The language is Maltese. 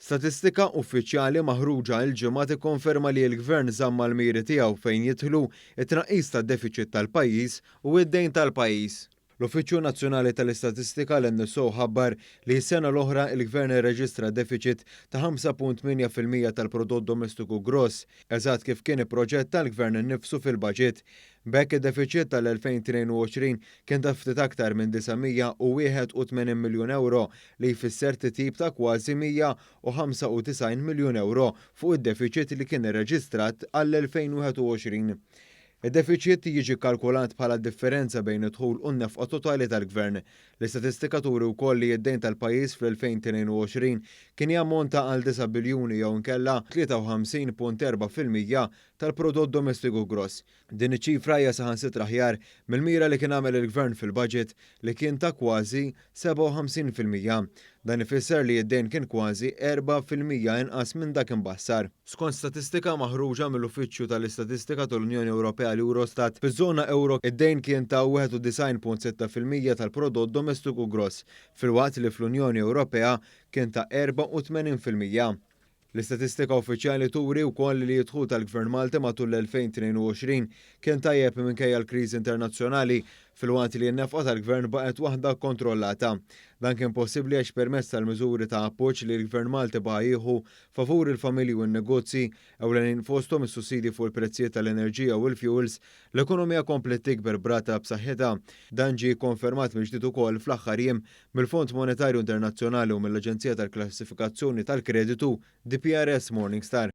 Statistika uffiċjali maħruġa l-Ġimgħa tikkonferma li l-Gvern żamm mal-miri tiegħu fejn jidħlu t-tnaqqis tad-defiċit tal-pajjiż u d-dejn tal-pajjiż. L-Uffiċċju Nazzjonali tal-Istatistika, l-NSO, ħabbar li s-sena l-oħra il-Gvern irreġistra defiċit ta' 5.8% tal-prodott domestiku gross, eżatt kif kien ipproġetta l-Gvern innifsu fil-baġit. B'hekk id-defiċit tal-2022 kien ta' ftit aktar minn 981 miljun ewro li jfisser titjib ta' kważi 195 miljun ewro fuq id-defiċit li kien irreġistrat għall-2021. Id-defiċit jiġi kkalkulat bħala d-differenza bejn id-dħul u n-nefqa totali tal-Gvern. L-istatistika turi wkoll li d-dejn tal-pajjiż fl-2022 kien jammonta għal 9 biljuni jew inkella 53.4% tal-prodott domestiku gross. Din iċ-ċifra hija saħansitra aħjar mill-mira li kien għamel il-Gvern fil-baġit li kien ta' kważi 57%. Dan ifisser li d-dejn kien kważi 4% inqas minn dak imbassar. Skont statistika maħruġa mill-Uffiċċju tal-Istatistika tal-Unjoni Ewropea l-Eurostat, fiż-żona ewro id-dejn kien ta' 91.6% tal-prodott domestiku gross, filwaqt li fl-Unjoni Ewropea kien ta' 84%. L-istatistika uffiċjali turi wkoll li d-dħul tal-Gvern Malti matul l-2022 kien tajjeb minkejja l-kriżi internazzjonali filwaqt li n-nefqa tal-Gvern baqgħet waħda kkontrollata. Dan kien possibbli għax permezz tal-miżuri ta' appoġġ li l-Gvern Malti baqa' jieħu favur il-familji u n-negozji, ewlenin fosthom is-sussidji fuq il-prezzijiet tal-enerġija u l-fuels, l-ekonomija kompliet tikber b'rata b'saħħitha. Dan ġie kkonfermat mill-ġdid ukoll fl-aħħar jiem mill-Fond Monetarju Internazzjonali u mill-aġenzija tal-klassifikazzjoni tal-kreditu DPRS Morningstar.